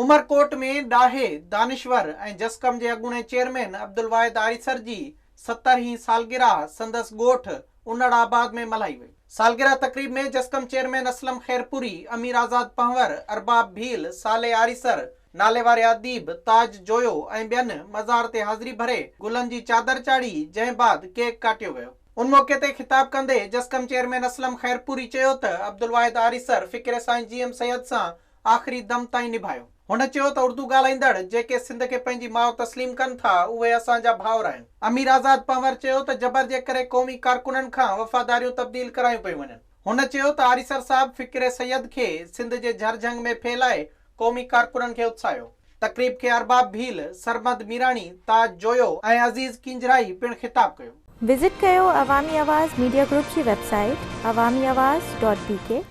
عمرڪوٽ ۾ ڏاهي، دانشور ۽ جسقم جي اڳوڻي چيئرمين عبدالواحد آريسر جي 70 هين سالگرهه سندس ڳوٺ انڙ آباد ۾ ملهائي وئي. سالگرهه تقريب ۾ جسقم چيئرمين اسلم خيرپوري، امير آزاد پنهور، ارباب ڀيل، صالح آريسر، ناليواري اديب تاج جويو ۽ ٻين مزار تي حاضري ڀري گلن جي چادر چاڙهي جنهن بعد ڪيڪ ڪاٽيو ويو. ان موقعي تي خطاب ڪندي جسقم چيئرمين اسلم خيرپوري چيو ته عبدالواحد آريسر فڪر سائين جي ايم سيد سان آخري دم تائين نڀايو. هن چيو ته اردو ڳالهائيندڙ جيڪي سنڌ کي پنهنجي ماء تسليم ڪن ٿا اهي اسان جا ڀائر آهن. امير آزاد پنهور چيو ته جبر جي ڪري قومي ڪارڪنن کان وفاداريون تبديل ڪرايون پيون وڃن. هن چيو ته آريسر صاحب فڪر سيد کي سنڌ جي جھر جھنگ ۾ ڦهلائي قومي ڪارڪنن کي اتساهيو. تقريب کي ارباب ڀيل، سرمد ميراڻي، تاج جويو ۽ عزيز ڪينجهرائي پڻ خطاب ڪيو. وزٽ ڪيو عوامي آواز ميڊيا گروپ جي website Awami Awaz dot B K.